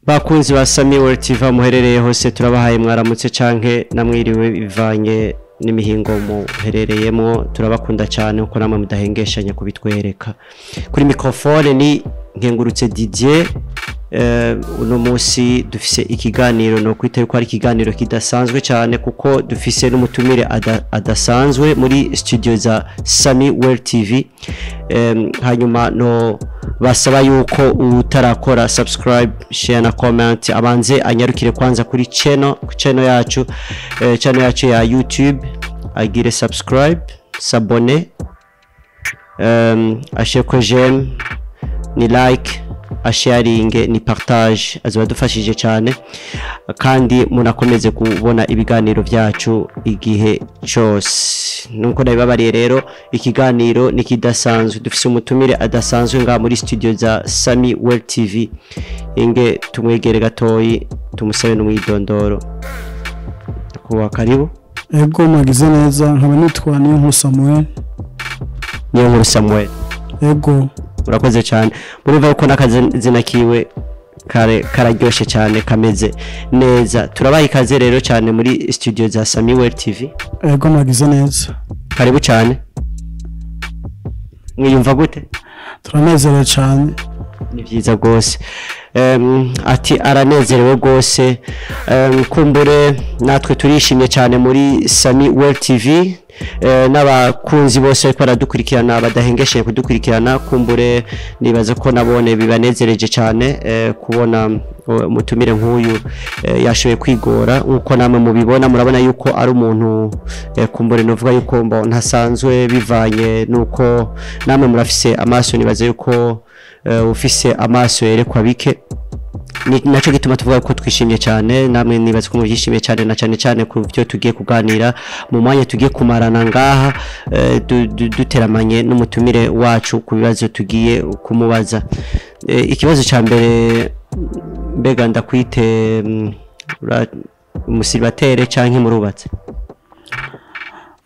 Bakunzi ba Sami TV muherereye hose, turabahaye mwaramutse canke namwiriwe bivanye n'imihingo muherereyemo. Turabakunda cyane uko namwe mudahengeshanya kubitwereka. Kuri microphone ni Nkengurutse Didier. Uno munsi dufise ikiganiro, no kwita yuko ari ikiganiro kidasanzwe cyane, kuko dufise n'umutumire adasanzwe muri studio za Sami World TV. Hanyuma no basaba yuko utarakora subscribe, share na comment abanze anyarukire kwanza kuri channel yacu, channel yacu ya YouTube, agire subscribe, s'abonner, asheko j'aime ni like, asharinge ni partage, azoba dufashije cyane, kandi munakomeze kubona ibiganiro byacu igihe cyose. Nuko nabibabariye rero, ikiganiro ni kidasanzwe, dufise umutumire adasanzwe nga muri studio za Sami World TV. Inge tumwegere gatoyi, tumusabe n'umwidondoro. Kuwa karibu. Ego, mwagize neza. Nkaba nitwa Niyonkuru Samuel. Niyonkuru Samuel. Ego. Urakoze cyane. Murumva ko n'akazina kiwe kare kararyoshe cyane, kameze neza. Turabaha ikaze rero cyane muri studio za Sami World TV. Ego, mwagize neza. Karibu cyane. Mwiyumva gute? Turanezerewe cyane. Ni byiza rwose. Ati aranezerewe rwose. Kumbure natwe turishimye cyane muri Sami World TV, n'abakunzi bose ariko baradukurikirana badahengeshe kudukurikirana. Kumbure nibaza ko nabone bibanezereje cyane, kubona umutumire nk'uyu yashoboye kwigora. Nkuko namwe mubibona, murabona yuko ari umuntu, kumbure novuga yuko ntasanzwe, bivanye nuko namwe murafise amaso. Nibaza yuko ufise amaso yerekwa bike, ni naco gituma tuvuga ko twishimye cyane. Namwe nibaza ko mubyishimiye cyane, na cyane cyane ku byo tugiye kuganira mu mwanya tugiye kumarana ngaha, duteramanye n'umutumire wacu ku bibazo tugiye kumubaza. Ikibazo cya mbere, mbega ndakwite umusiribateri canke murubatse?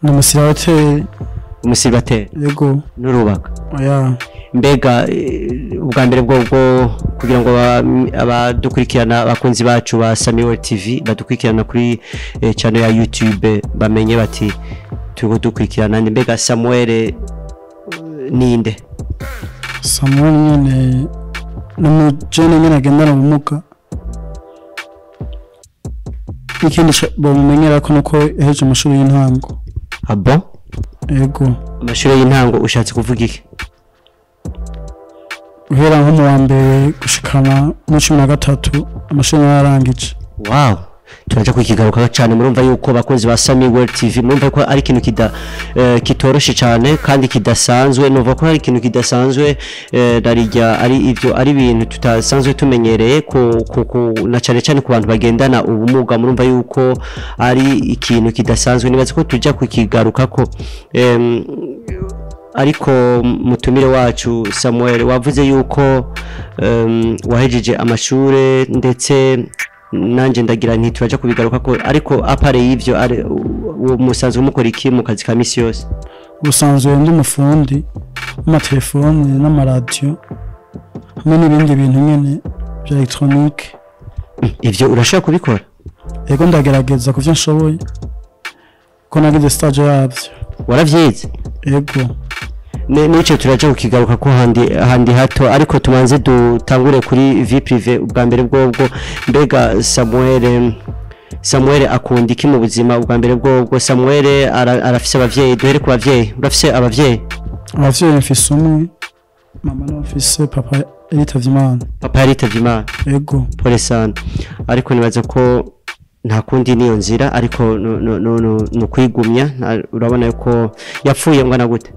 Ni umusiribateri. Umusiribateri? Yego. Nurubaka? Oya. Mbega ubwa mbere bwo kugira ngo abadukurikirana, abakunzi bacu ba Sami World TV badukurikirana kuri channel ya YouTube, bamenye bati turiko dukurikirana, mbega Samuel ninde? Samuel nyene ni umujene nyene agendana ubumuga. Ikindi bamumenyera ko nuko yaheje amashuri y'intango. Ah bon? Yego. Amashuri y'intango ushatse kuvuga iki? Guhera nko mu wa mbere gushikana muri 13 amashuri yararangije. Wow, turaja kukigaruka cyane. Murumva yuko bakunzi ba Sami World TV, murumva ko ari ikintu kitoroshe cyane kandi kidasanzwe. Numva ko ari ikintu kidasanzwe, darijya ari ivyo ari ibintu tutasanzwe tumenyereye ku na cyane cyane ku bantu bagendana ubumuga. Murumva yuko ari ikintu kidasanzwe, nibaza ko tujya kukigaruka ko. Ariko mutumire wacu Samuel, wavuze yuko wahejeje amashure, ndetse nanje ndagira nti turaja kubigaruka ko, ariko à part y'ivyo uwo musanzwe mukora iki mu kazi ka misi yose? Ubusanzwe ndi umufundi w'amatelefone n'amaradiyo hamwe n'ibindi bintu nyene bya électronique. Ivyo urashobora kubikora? Ego, ndagerageza kuvyo nshoboye, ko nagize stage yavyo. Waravyize? Ego. Nico turaja kukigaruka ko handi hato, ariko tumanze dutangure kuri vie privée ubwa mbere bwobwo. Mbega Samuel akunda iki mu buzima ubwa mbere bwobwo? Samuel arafise abavyeyi? Duhere ku bavyeyi, urafise abavyeyi? Abavyeyi mfise umwe, mama niwe mfise, papa yaritavye Imana. Papa yaritavye Imana? Ego. Pole sana. Ariko nibaza ko nta kundi, niyo nzira, ariko no kwigumya. Urabona yuko yapfuye ngana gute?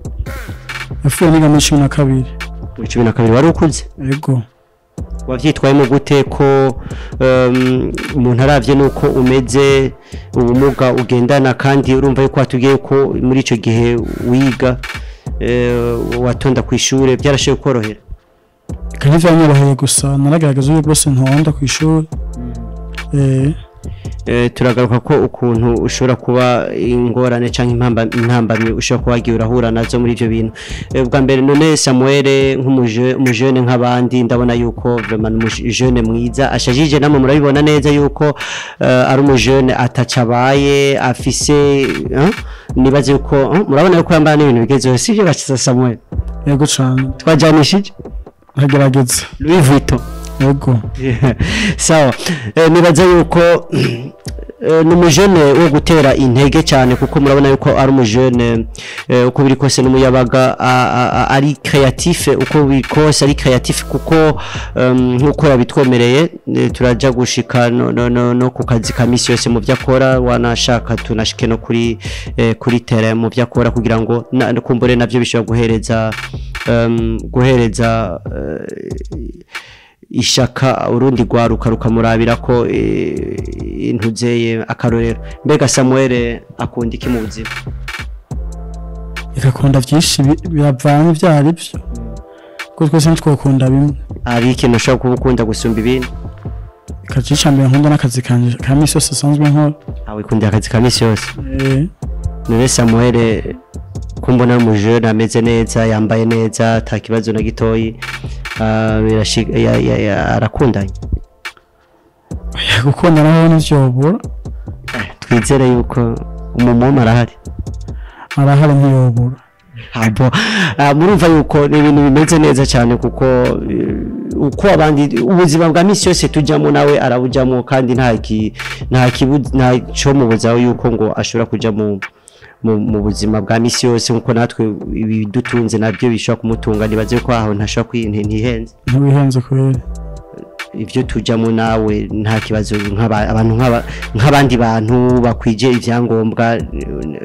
Yapfuye niga muri 12. Muri 12 wari ukuze? Ego. Wavyitwayemo gute ko umuntu aravye nuko umeze, ubumuga ugendana, kandi urumva yuko watubwiye ko muri ico gihe wiga, watonda kw'ishure, byarashoboye korohera? Kandi vyanyoroheye, gusa naragerageza uburyo bwose ntonda kw'ishure. Turagaruka ko ukuntu ushobora kuba ingorane canke intambamyi ushobora kuba wagiye urahura nazo muri ivyo bintu. Bwa mbere none Samuel, nk'umujene nk'abandi, ndabona yuko vraiment umujene mwiza ashajije, namwe murabibona neza yuko ari umujene atacabaye afise, nibaze yuko murabona yuko yambara n'ibintu bigezweho, sivyo gakiza Samuel? Yego cane. Twajanishije. Nkagerageza. Louis Vuitton. Yego. Sawa. Nibaza yuko ni umujene wo gutera intege cyane, kuko murabona yuko ari umujene, uko biri kose n'umuyabaga, ari créatif, uko biri kose ari créatif, kuko nkuko yabitwemereye, turaja gushika no ku kazi ka misi yose mu byo akora, wanashaka tunashike no kuri terrain mu byo akora, kugira ngo kumbure navyo bishobora guhereza ishaka urundi rwaruka rukamurabira ko intuzeye akarorero. Mbega Samuel akunda iki mu buzima? Igakunda byinshi, biravanye ibyo ari byo, kuko twese ntitwokunda bimwe. Hari ikintu ushobora kuba ukunda gusumba ibindi? Ikaci mbere nkunda n'akazi kanje ka misi yose asanzwe nkora. Aho wikundira akazi ka misi yose? Eh. None Samuel, ko mbona ari umujene ameze neza, yambaye neza, ata kibazo na gitoyi, arakundanye? Gukunda naho ntivyobura. Twizere yuko umumama arahari. Arahari, ntiyobura. Abo murumva yuko ni ibintu bimeze neza cyane, kuko uko abandi ubuzima bwa misi yose tujyamo nawe arabujyamo, kandi nta cyo mubuzaho yuko ngo ashobora kuja mu buzima bwa misi yose, nkuko natwe ibidutunze nabyo bishobora kumutunga. Nibaze ko aho ntashobora ntihenze. Ntiwihenze kubera. Ibyo tujyamo nawe nta kibazo, abantu nk'abandi bantu bakwije ibyangombwa,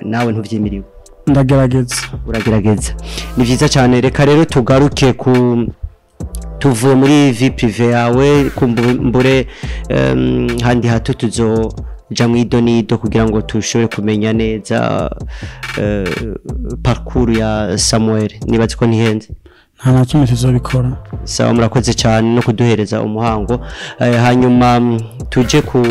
nawe ntuvyimiriwe? Ndagerageza. Uragerageza, ni byiza cyane. Reka rero tugaruke ku tuvuye muri vie privée yawe, kumbure handi hato tuzoja mu idonido kugira ngo tushobore kumenya neza parcours ya Samuel. Nibaze ko ntihenze? Nta na kimwe, tuzobikora. Sawa, murakoze cyane no kuduhereza umuhango. Hanyuma tuje ku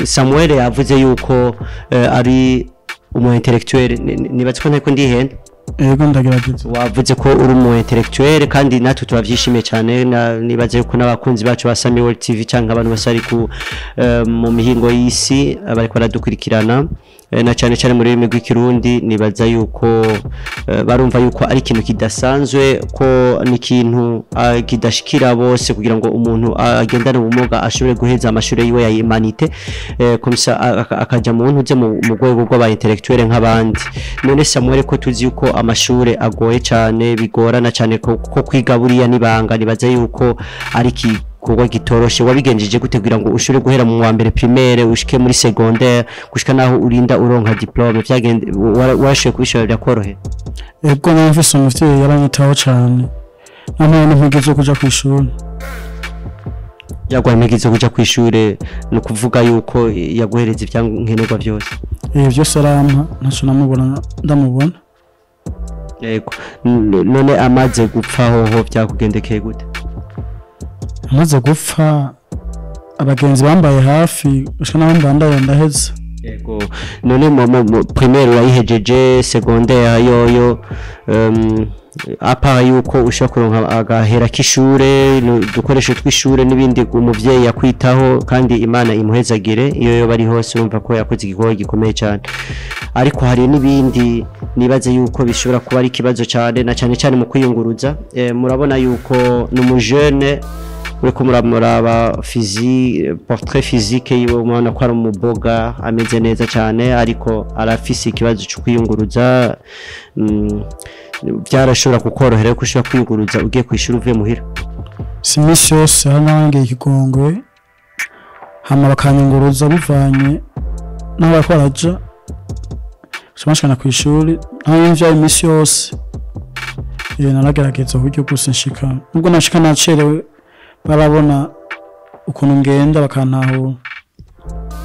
Samuel. Yavuze yuko ari umu intellectuel. Nibaze ko ntako ndihenda? Yego, ndagerageza. Wavuze ko uri umu intellectuel, kandi natwe turavyishimiye cyane, nibaze yuko n'abakunzi bacu ba Sami World TV cyangwa abantu bose bari ku mu mihingo y'isi, bariko baradukurikirana, na cyane cyane mu rurimi rw'Ikirundi, nibaza yuko barumva yuko ari ikintu kidasanzwe, ko ni ikintu kidashikira bose, kugira ngo umuntu agendane ubumuga ashobore guheza amashuri yiwe ya humanités, comme ça akaja mu ntuze mu rwego rw'aba intellectuel nk'abandi. None Samuel, ko tuzi yuko amashure agoye cyane, bigorana cyane ko kwiga buriya nibanga, nibaza yuko ari igikorwa gitoroshe, wabigenjeje gute kugira ngo ushobore guhera mu wa mbere primaire ushike muri secondaire, gushika naho urinda uronka diplôme? Byagende warashoboye kubishobora, birakorohera? Yego, nari mfise umuvyeyi yaranyitaho cane, nampaye n'intege zo kuja kw'ishuri. Yaguha intege zo kuja kw'ishure, ni ukuvuga yuko yaguhereza ibyankenerwa byose? Byose arampa, ntaco namubona ndamubona. Yego. None amaze gupfa hoho byakugendekeye gute? Amaze gupfa, abagenzi bambaye hafi gushika naho mbandaye ndaheza. Yego. None mu primaire urayihejeje, secondaire yoyo, à part yuko ushobora kuronka agahera k'ishure, udukoresho tw'ishure n'ibindi, umuvyeyi yakwitaho, kandi Imana imuhezagire iyo yoba ari hose, urumva ko yakoze igikorwa gikomeye cyane. Ariko hari n'ibindi nibaze yuko bishobora kuba ari ikibazo cyane, na cyane cyane mu kwiyunguruza. Murabona yuko ni umujene, uriko muramuraba portrait physique yiwe, umubona ko ari umuboga ameze neza cyane, ariko arafise ikibazo cyo kwiyunguruza. Byarashobora kukorohera ko ushobora kwiyunguruza ugiye kwishura uvuye muhira? Si iminsi yose, hari n'abangiye ikigongwe hama bakanyunguruza bivanye n'aho bariko baraja bashikana kw'ishuri, naho nyene vyari iminsi yose. Naragerageza uburyo bwose nshika, nubwo nashika nacerewe, barabona ukuntu ngenda bakantahura.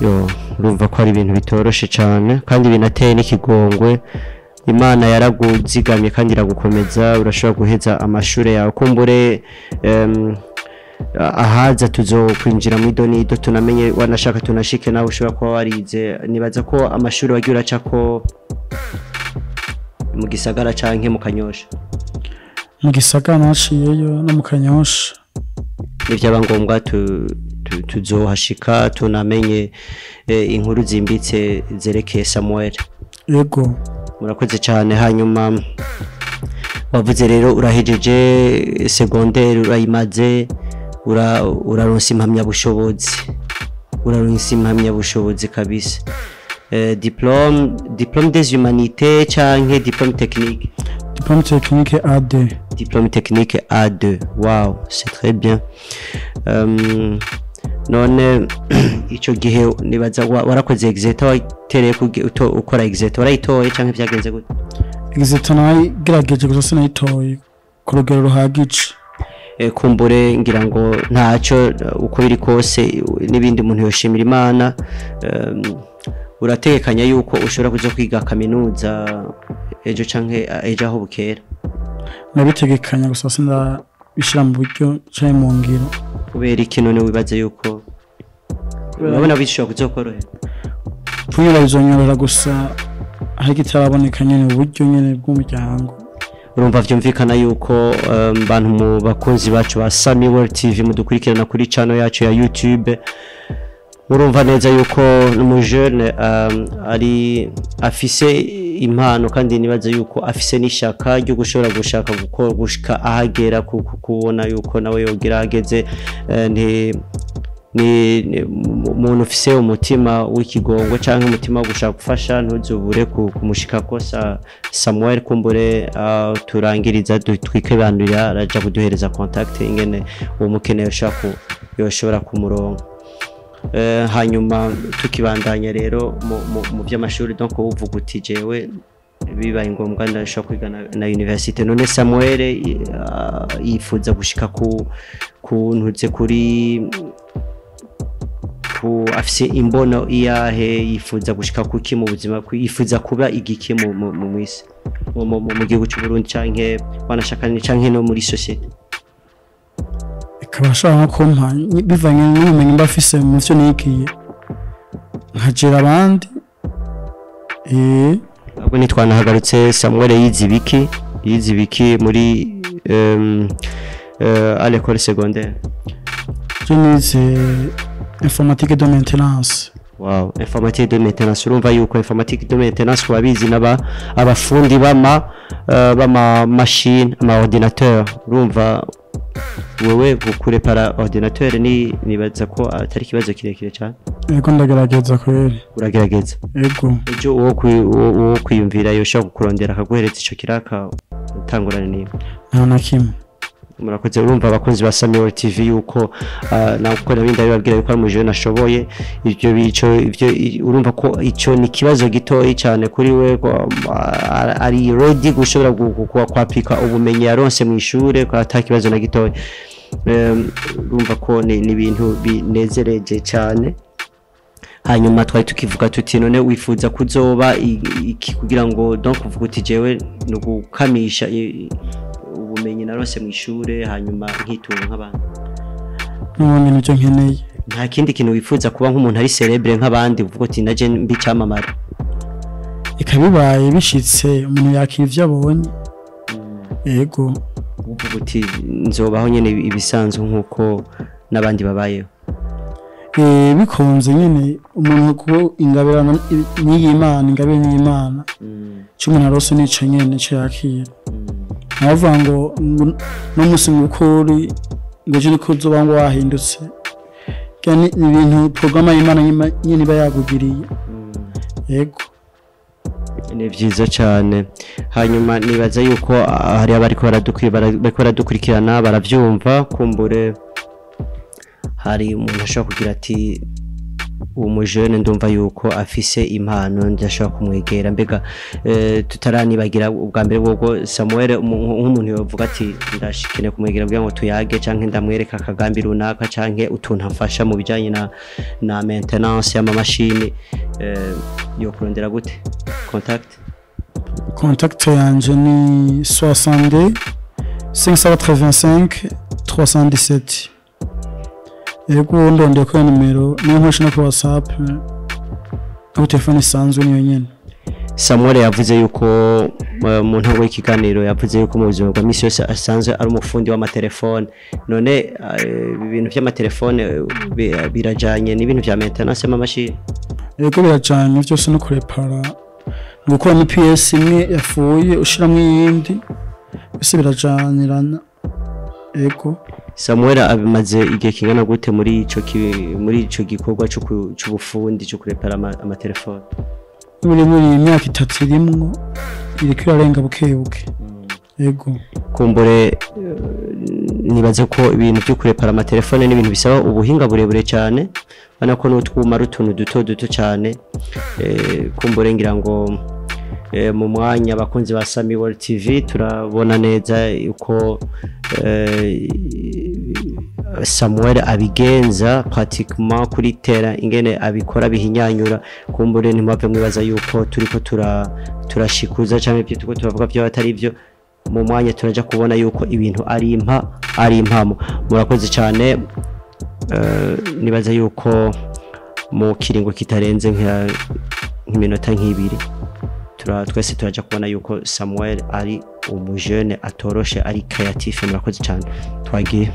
Yo, urumva ko ari ibintu bitoroshe cyane kandi binateye n'ikigongwe. Imana yaraguzigamye kandi iragukomeza, urashobora guheza amashure yawe. Kumbure Ahaza tuzokwinjira mu idonido, tunamenye wanashaka tunashike nawe ushobora kuba warize. Nibaza ko amashuri wagiye uraca ko mu gisagara canke mu Kanyosha? Mu gisagara naciyeyo no mu Kanyosha. Nivyaba ngombwa tuzohashika tunamenye inkuru zimbitse zerekeye Samuel. Yego. Murakoze cyane. Hanyuma wavuze rero urahejeje secondaire, urayimaze, uraronsa impamyabushobozi, uraronsa impamyabushobozi kabisa. Diplôme des humanités canke diplôme technique? Diplôme technique A2. Diplôme technique A2, wow, c'est très bien. None ico gihe nibaza warakoze exeta, watereye ukora exeta, warayitoye canke vyagenze gute? Exeta nayigerageje gusa sinayitoye ku rugero ruhagije. Kumbure ngira ngo ntaco, uko biri kose n'ibindi umuntu yoshimira Imana. Urategekanya yuko ushobora kuja kwiga kaminuza ejo canke ejo aho bukera? Nabitegekanya gusa sindabishira mu buryo canke mu ngiro. Kubera iki none wibaze yuko urabona bishobora kuzokorohera? Kunyura bizonyorera gusa ariko itaraboneka nyene uburyo nyene bw'umuryango. Urumva vyumvikana yuko bantu mu bakunzi bacu ba Sami World TV mudukurikirana kuri channel yacu ya YouTube, murumva neza yuko n'umujene ari afise impano, kandi nibaza yuko afise n'ishaka ryo gushobora gushaka gukora gushika ahagera, kubona yuko nawe yogira ageze. Ni umuntu ufise umutima w'ikigongo canke umutima wo gushaka gufasha, ntuzubure kumushika ko Samuel. Kumbure turangiriza twikebanurira, araja kuduhereza contact ingene uwo mukeneye ushaka yoshobora kumuronka. Hanyuma tukibandanya rero mu by'amashuri, donc uvuga uti jewe bibaye ngombwa ndashobora kwiga na université. None Samuel yifuza gushika ku ntuze kuri ku afise imbono iyahe? Yifuza gushika kuki mu buzima? Yifuza kuba igiki mu mwisi mu gihugu cy'u Burundi canke wanashaka canke no muri société? Ikaba ashobora nko kumpa bivanye n'ubumenyi mba afise mu vyo nigiye, nkagera abandi. Ahubwo ntitwanahagarutse, Samuel yize ibiki? Yize ibiki muri à l'école secondaire? Je nize informatique de maintenance. Wow, informatique de maintenance. Urumva yuko informatique de maintenance wabizi n'aba abafundi bama machine, ama ordinateur. Urumva wewe kurepara ordinateur ni nibaza ko atari ikibazo kirekire cyane. Yego, ndagerageza kweri. Uragerageza? Yego. Ejo uwo kwiyumvira yoshobora kukurondera akaguhereza ico kiraka, utangurane nimwe? Nta na kimwe. Murakoze. Urumva abakunzi ba Samuel TV yuko nakuko nabindi abibabwira yuko ari umujene ashoboye ivyo bico ivyo. Urumva ko ico ni ikibazo gitoyi cyane kuri we, ko ari ready gushobora kwapika ubumenyi yaronse mu ishure, ko ata kibazo na gitoyi. Urumva ko ni ibintu binezereje cyane. Hanyuma twari tukivuga tuti none wifuza kuzoba iki, kugira ngo donc uvuga uti jewe ni ugukamisha ubumenyi narose mu ishure, hanyuma nkitunga nk'abandi? N'ubundi nibyo nkeneye. Nta kindi kintu wifuza kuba, nk'umuntu ari célèbre nk'abandi, uvuga uti naje mbi icyamamare? Ikabibaye bishitse, umuntu yakira ivyo abonye. Yego. Uvuga uti nzobaho nyene ibisanzwe nk'uko n'abandi babayeho? Bikunze nyene, umuntu kuko ingabirano n'iy'Imana, ingabire n'iy'Imana, ico umuntu arose nico nyene nico yakira. Navuga ngo n'umunsi mukuru ngo ejo niko uzoba ngo wahindutse. Ni ibintu porogaramu y'Imana nyene iba yakugiriye. Yego. Ni vyiza cyane. Hanyuma nibaza yuko hari abariko baradukurikirana baravyumva. Kumbure hari umuntu ashobora kugira ati uwo mujene ndumva yuko afise impano, ndashobora kumwegera. Mbega tutaranibagira ubwa mbere bwo Samuel, nk'umuntu yovuga ati ndashikene kumwegera kugira ngo tuyage, canke ndamwereka akagambi runaka, canke utuntu amfasha mu bijanye na maintenance y'amamashini, yo kurondera gute contact? Contact yanje ni 62 585 317. Yego, ndondeye kuri nimero niyo nkoresha no kuri WhatsApp no telefone isanzwe niyo nyene. Samuel yavuze yuko mu ntango y'ikiganiro yavuze yuko mu buzima bwa misi yose asanzwe ari umufundi w'amatelefone. None ibintu by'amatelefone birajanye n'ibintu vya maintenance y'amamashini? Yego, birajanye byose, no kurepara, gukora pièce imwe yafuye ushiramwo iyindi, ese birajanirana. Yego. Samuel abimaze igihe kingana gute muri ico gikorwa c'ubufundi cyo kurepara amatelefone? Muri imyaka 3 irimwo, iriko irarenga buke buke. Yego. Kumbure nibaze ko ibintu byo kurepara amatelefone n'ibintu bisaba ubuhinga burebure cyane, ubona ko n'utwuma ari utuntu duto duto cyane. Kumbure ngira ngo mu mwanya abakunzi ba Sami World TV turabona neza uko Samuel abigenza pratiquement kuri terrain, ingene abikora bihinyanyura. Kumbure ntimwave mwibaza yuko turiko turashikuza cyangwa ibyo turiko turavuga byo atari byo. Mu mwanya turaja kubona yuko ibintu ari impamo. Murakoze cyane. Nibaza yuko mu kiringo kitarenze nk'iminota nk'ibiri twese turaja kubona yuko Samuel ari umujene atoroshe, ari creatif. Murakoze cyane, twagiye.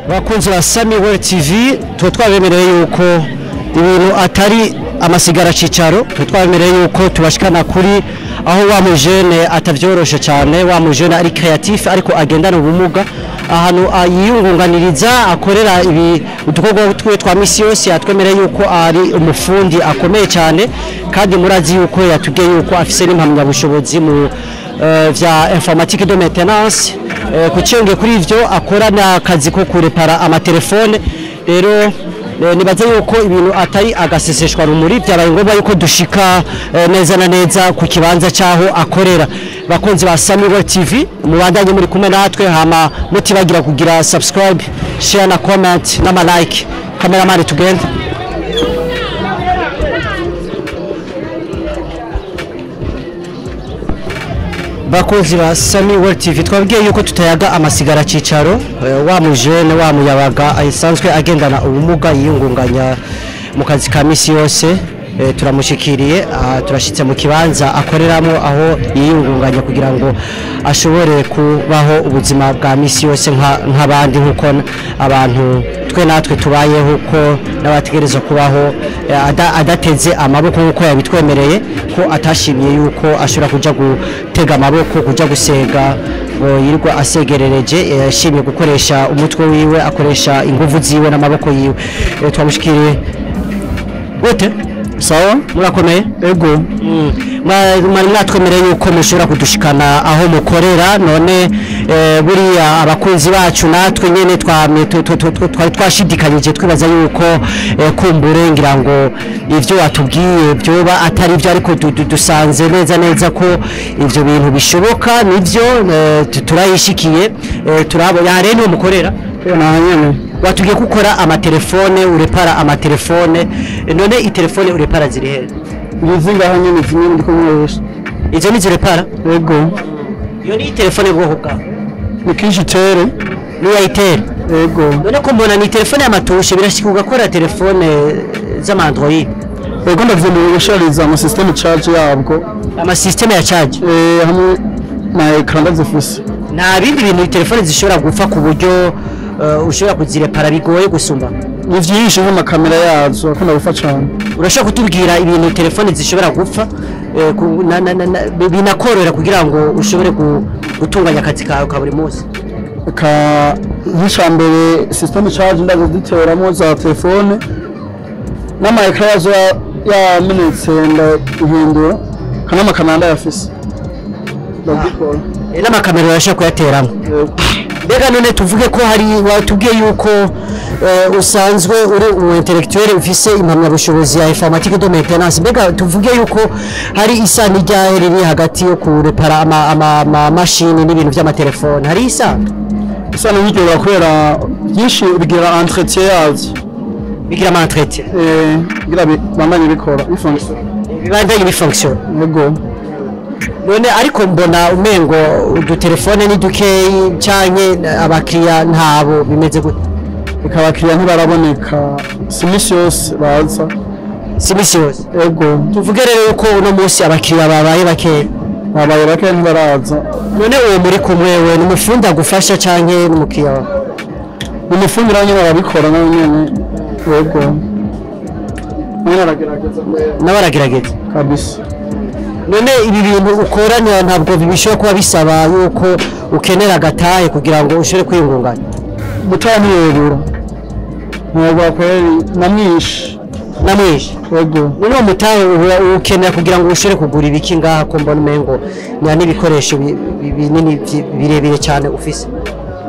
Bakunzi ba Sami World TV, tuba twabemereye yuko ibintu atari amasigara cicaro, tuba twabemereye yuko tubashikana kuri aho wa mujene atavyoroshe cyane, wa mujene ari creatif ariko agendana ubumuga, ahantu yiyungunganiriza akorera ibi udukorwa twe twa misi yose. Yatwemereye yuko ari umufundi akomeye cyane, kandi murazi yuko yatubwiye yuko afise n'impamyabushobozi mu vya informatique de maintenance. Kuciyongeye kuri ivyo akora n'akazi ko kurepara amatelefone. Rero nibaze yuko ibintu atari agaseseshwa rumuri, byabaye ngombwa yuko dushika neza na neza ku kibanza cyaho akorera. Bakunzi ba Sami World TV, mubandanye muri kumwe natwe, hama mutibagira kugira subscribe, share na comment n'ama like. Cameraman, tugende. Bakunzi ba Sami World TV, twabwiye yuko tutayaga amasigara cicaro. Wa mujene wa muyabaga asanzwe agendana ubumuga yiyungunganya mu kazi ka misi yose, turamushikiriye. Turashitse mu kibanza akoreramo, aho yiyungunganya kugira ngo ashobore kubaho ubuzima bwa misi yose nk'abandi, nkuko abantu twe natwe tubayeho, ko n'abategerezwa kubaho adateze amaboko, nkuko yabitwemereye ko atashimye yuko ashobora kuja gutega amaboko, kuja gusega ngo yirirwa asegerereje. Yashimye gukoresha umutwe wiwe, akoresha inguvu ziwe n'amaboko yiwe. Twamushikiriye gute? Sawa. Murakomeye? Ego. Mwari mwatwemereye yuko mushobora kudushikana aho mukorera. None buriya abakunzi bacu natwe nyene twamye twari twashidikanyije, twibaza yuko kumbure ngira ngo ivyo watubwiye byoba atari byo, ariko dusanze neza neza ko ivyo bintu bishoboka. Nivyo, turayishikiye, turabona rero niho mukorera. Na nyene. Watubwiye ko ukora amatelefone, urepara amatelefone. None itelefone urepara ziri he? Ngizi ngaho nyene, zimwe ndiko nkoresha. Izo ni zirepara? Ego. Iyo ni telefone bwoko bwawe? Ni Kijitere. Ni Itel? Ego. None ko mbona ni telefone y'amatushe, birashika ugakora telefone z'ama Android? Ego, ndavyemeye, gushariza ama system charge yabwo. Ama system ya charge? Hamwe na écran ndazifise. Nta bindi bintu telefone zishobora gupfa ku buryo ushobora kuzirepara bigoye gusumba? Ni vyinshi, nk'amakamera yazo akunda gupfa cane. Urashobora kutubwira ibintu telefone zishobora gupfa binakorohera kugira ngo ushobore gutunganya akazi kawe ka buri munsi? Ka nk'icya mbere, system charge ndaziteramo za telefone, n'ama écran yazo yamenetse ndahindura, n'amakamera ndayafise, ndabikora. N'amakamera urashobora kuyateramo? Yego. Mbega none tuvuge ko hari watubwiye yuko usanzwe uri umu intellectuel, ufise impamyabushobozi ya informatique de maintenance. Mbega tuvuge yuko hari isano iryahe riri hagati yo kurepara ama mashini n'ibintu by'amatelefone? Hari isano? Isano nk'iryo, kubera byinshi bigira entretien yazo. Bigira ama entretien? Kugira bibandanye bikora, bifonctionne. Bibandanye bifonctionne? Yego. None ariko mbona umengo udutelefone ni dukeyi, canke abakiriya ntabo, bimeze gute? Reka, abakiriya ntibaraboneka, si iminsi yose baza. Si imisi yose? Yego. Tuvuge rero yuko uno munsi abakiriya babaye bakeya? Babaye bakeya, ntibaraza. None uwo muri kumwe we ni umufundi agufasha canke n'umukiriya wawe? Ni umufundi, nawe nyene arabikora nawe nyene. Yego, nyene aragerageza kwera. Nawe aragerageza? Kabisa. None ibi bintu ukora ntabwo bishobora kuba bisaba yuko ukenera agatahe kugira ngo ushobore kwiyungunganya? Mutahe ntiyobura, ntiyobura kweri, na mwinshi. Na mwinshi? Yego. None uwo mutahe uba ukenera kugira ngo ushobore kugura ibiki ngaha, ko mbona umengo nta n'ibikoresho binini birebire cyane ufise?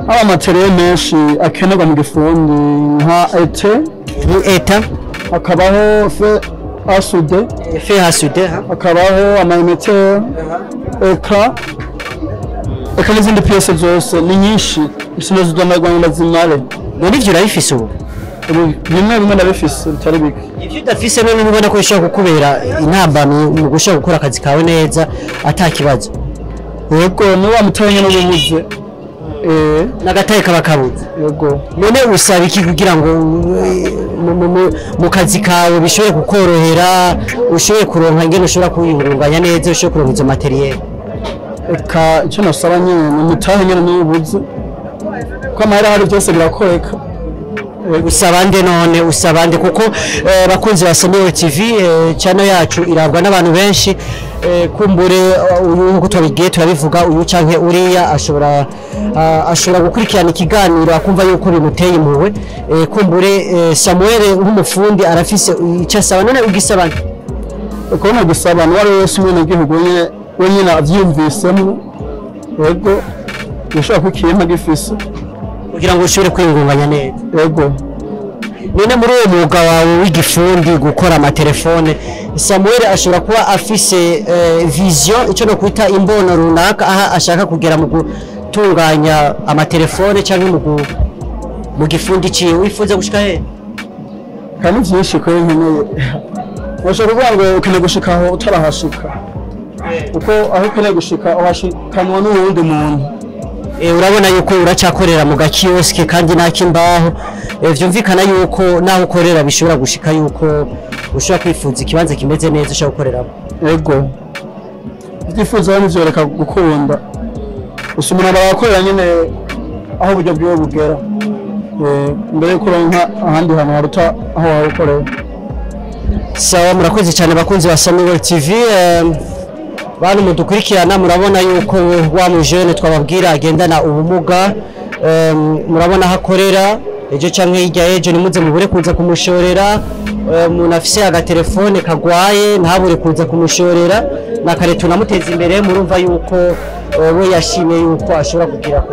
Haba amateriye menshi akenerwa mu gifundi, nka étain. Ni étain. Hakabaho fer à souder. Fer à souder, ha? Hakabaho ama émetteur, eka eka n'izindi pièces zose, ni nyinshi, sinozidondagura ngo ndazimare. None ivyo urabifise ubu? Ubu bimwe bimwe ndabifise, bitari bike. Ivyo udafise none ntubona ko bishobora kukubera intambamyi mu gushobora gukora akazi kawe neza ata kibazo? Yego, ni wa mutahe nyene uba ubuze. N'agatahe kaba kabuze? Yego. None usaba iki kugira ngo mu kazi kawe bishobore kukorohera, ushobore kuronka ingene ushobora kwiyungunganya neza, ushobore kuronka izo matériel? Eka, icyo nasaba nyene ni umutahe nyene niwo ubuze, ko amahera ahari byose birakoreka. Usaba nde none? Usaba nde? Kuko bakunzi ba Samuel TV, channel yacu irabwa n'abantu benshi. Kumbure uyu nkuko twabigiye turabivuga, uyu canke uriya ashobora gukurikirana ikiganiro akumva yuko bimuteye impuhwe. Kumbure Samuel nk'umufundi arafise icyo asaba. None ugisaba nde? Ukabona gusaba n'uwo ari we wese, umwenegihugu wenyine avyiyumvisemo, yego, yashobora kukiyempa gifise. Kugira ngo ushobore kwiyungunganya neza? Yego. None muri uwo mwuga wawe w'igifundi, gukora amatelefone, Samuel ashobora kuba afise vision, icyo no kwita imbono runaka, aha ashaka kugera mu gutunganya amatelefone cyangwa mu gifundi ciwe. Wifuza gushika he? Kandi vyinshi kuri nkeneye, urashobora kuvuga ngo ukeneye gushika aho utarahashika, kuko aho ukeneye gushika uhashikanwa n'uwundi muntu. Urabona yuko uracyakorera mu gakioske kandi n'akimbaho. Vyumvikana yuko naho ukorera bishobora gushika yuko ushobora kwifuza ikibanza kimeze neza ushobora gukoreramo. Yego, ibyifuzo nivyoreka gukunda, gusa umuntu aba akorera nyene aho uburyo bwiwe bugera. Mbere yuko uronka ahandi hantu haruta aho waba ukorera. Sawa, murakoze cyane bakunzi ba Samuel TV. Bantu mudukurikirana, murabona yuko wa mujene twababwira agendana ubumuga, murabona aho akorera. Ejo canke hirya ejo nimuze mubure kuza kumushorera. Umuntu afise agatelefone kagwaye ntabure kuza kumushorera, na kare tunamuteza imbere. Murumva yuko we yashimye yuko ashobora kugira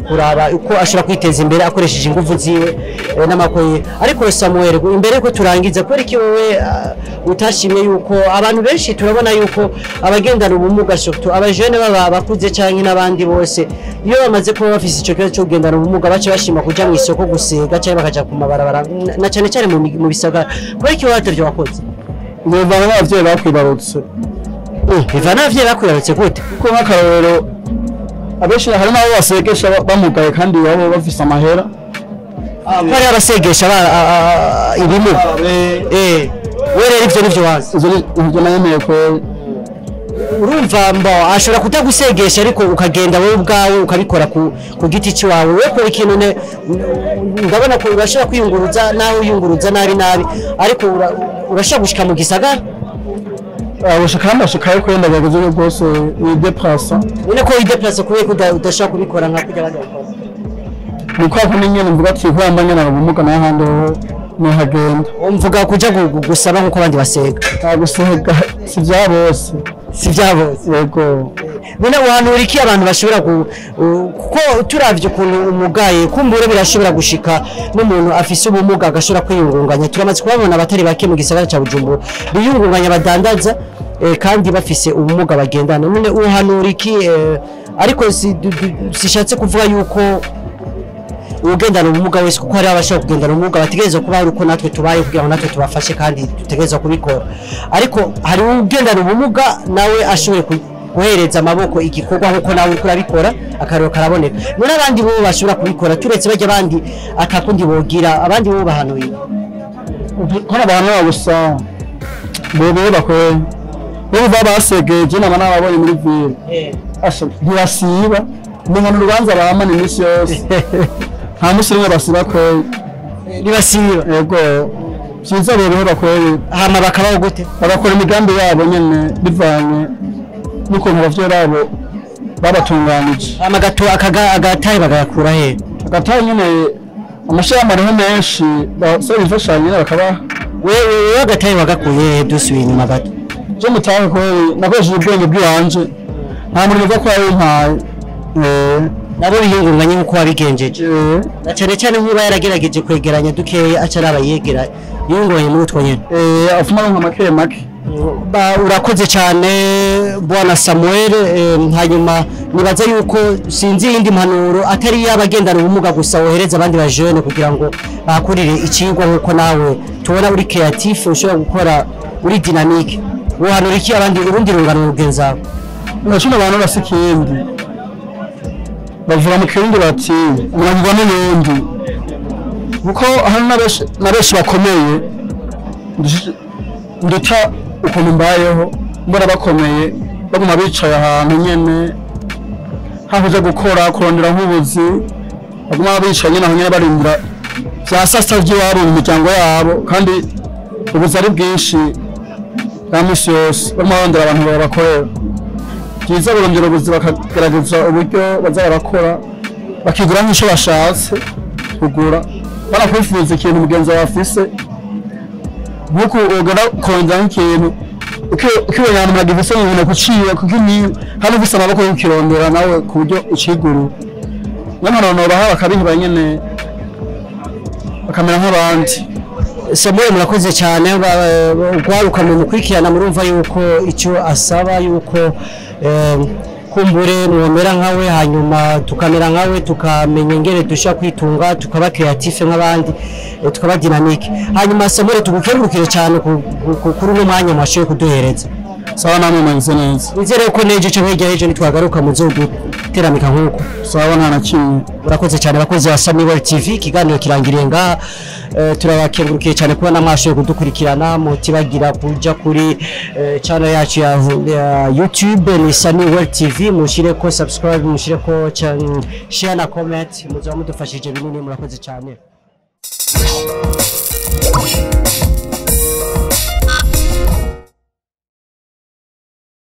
kuraba uko ashobora kwiteza imbere akoresheje ingufu ziwe n'amaboko yiwe. Ariko Samuel, imbere ko turangiza, kubera iki wowe utashimye yuko abantu benshi turabona yuko abagendana ubumuga, surtout abajene baba abakuze canke n'abandi bose, iyo bamaze kuba bafise ico kibazo cyo kugendana ubumuga bace bashima kuja mu isoko gusega canke bakaja ku mabarabara, na cane cane mu bisagara? Kubera iki wowe atavyo wakoze? Bivana n'abavyeyi bakwibarutse. Bivana n'abavyeyi bakwibarutse gute? Kuko nk'akarorero, abenshi hari n'abo basegesha bamugaye kandi baba bafise amahera. Ko hariho abasegesha ibimuga? We rero ivyo nivyo wazi? Ivyo nayemeye kweri. Urumva mbo ashobora kutagusegesha, ariko ukagenda wowe ubwawe ukabikora ku giti cyawe. Wowe kora ikintu ndabona ko urashobora kwiyunguruza, nawe uyunguruza nabi nabi, ariko urashobora gushika mu gisagara. Gushika ndashikayo kwenda ndagerageza uburyo bwose wideplasa. None ko wideplasa, kubera ko udashobora kubikora nka kurya abandi bakora? Ni kwa kundi nyene mvuga ati kubera mba nyene ubumuga, naho ahandi ho nihagenda. Mvuga kuja gusaba nk'uko abandi basega. Nta gusega, si vya bose. Si vya bose. Yego. None uhanura iki abantu bashobora kuko turavye ukuntu umugaye, kumbure birashobora gushika n'umuntu afise ubumuga agashobora kwiyungunganya. Turamaze kubabona abatari bake mu gisagara ca Bujumbura biyungunganya, badandaza, kandi bafise ubumuga bagendana. None uhanura iki? Ariko sishatse kuvuga yuko ugendana ubumuga wese, kuko hari abashobora kugendana ubumuga bategerezwa kuba hari uko natwe tubaye kugira ngo natwe tubafashe, kandi dutegerezwa kubikora. Ariko hari ugendana ubumuga nawe ashoboye guhereza amaboko igikorwa nk'uko nawe uriko urabikora, akariro karaboneka. None abandi bo bashobora kubikora, turetse bajya abandi atakundi bogira, abandi bo bahanuye? Ko abantu gusa bobe bakwe bo basegeje nama nababonye muri ville. Asha, ntibasiba, umenga n'urubanza bamana iminsi yose, nta musi rimwe basiba kweri. Ntibasiba. Yego, vyiza rero bakweri. Hama bakabaho gute? Bagakora imigambi yabo nyene bivanye n'ukuntu abavyeyi babo babatunganije. Hama gato agatahe bagakura he? Agatahe nyene amashirahamwe ariho menshi, basaba imfashanyo nyene bakabaha. Wewe agatahe wagakuye he? Dusubiye inyuma gato. Je mutahe kweri nakoresheje ubwenge bw'iwanje, nta muntu uva ko yabimpaye. Nabo biyungunganye nk'uko wabigenjeje, na cyane cyane nk'uba yaragerageje kwegeranya dukeya, aca araba yegera yungunganye muri utwo nyene. Afuma aronka make make. Urakoze cyane bwana Samuel. Hanyuma nibaza yuko sinzi iyindi mpanuro atari y'abagendana ubumuga gusa wohereza abandi ba jeune kugira ngo bahakurire ikigwa, nk'uko nawe tubona uri creatif, ushobora gukora, uri dynamique. Wohanura iki abandi, urundi rungano rugenzawe? Ndashima abantu basa ikindi bavuga mu Kirundi bati murangwa n'ibindi, kuko hari na benshi bakomeye nduta ukuntu mbayeho, mbona bakomeye baguma bicaye ahantu nyene, hakuja gukora kurondera nk'ubuzi, baguma bicaye nyene aho nyene barindira vya sasa vy'iwabo mu miryango yabo, kandi ubuzi ari bwinshi bwa misi yose, baguma barondera abantu babakorera. Byiza barondera ubuzi, bakagerageza uburyo baza barakora, bakigura nk'icyo bashatse kugura, banakwifuza ikintu mugenzi wawe afise, nk'uko ugana kurondera nk'ikintu ukibonye ahantu muragifise mu bintu kuciye, kuko ni kandi ufise amaboko yo kukirondera nawe ku buryo ucigurira. Niyo mpamvu nobaha bakabihiba nyene bakamera nk'abandi. Samuel, murakoze cyane. Ugwaruka mu mukurikirana murumva yuko icyo asaba yuko kumbure mwomera nkawe, hanyuma tukamera nkawe, tukamenya ingene dushobora kwitunga, tukaba creatif nk'abandi, tukaba dynamique. Hanyuma Samuel, tugukengurukire cyane kuri uno mwanya mwashoboye kuduhereza. Sawa, namwe mwagize neza. Nizere ko n'ejo canke hirya y'ejo nitwagaruka muzoduteramika nk'uko. Sawa, nta na kimwe. Murakoze cyane abakozi ba Samuel TV, ikiganiro kirangiriye ngaha. Turabakengurukiye cyane kubona mwashoboye kudukurikirana. Mutibagira kuja kuri channel yacu ya YouTube, ni Samuel TV, mushireko subscribe, mushireko share na comment, muzoba mudufashije binini. Murakoze cyane.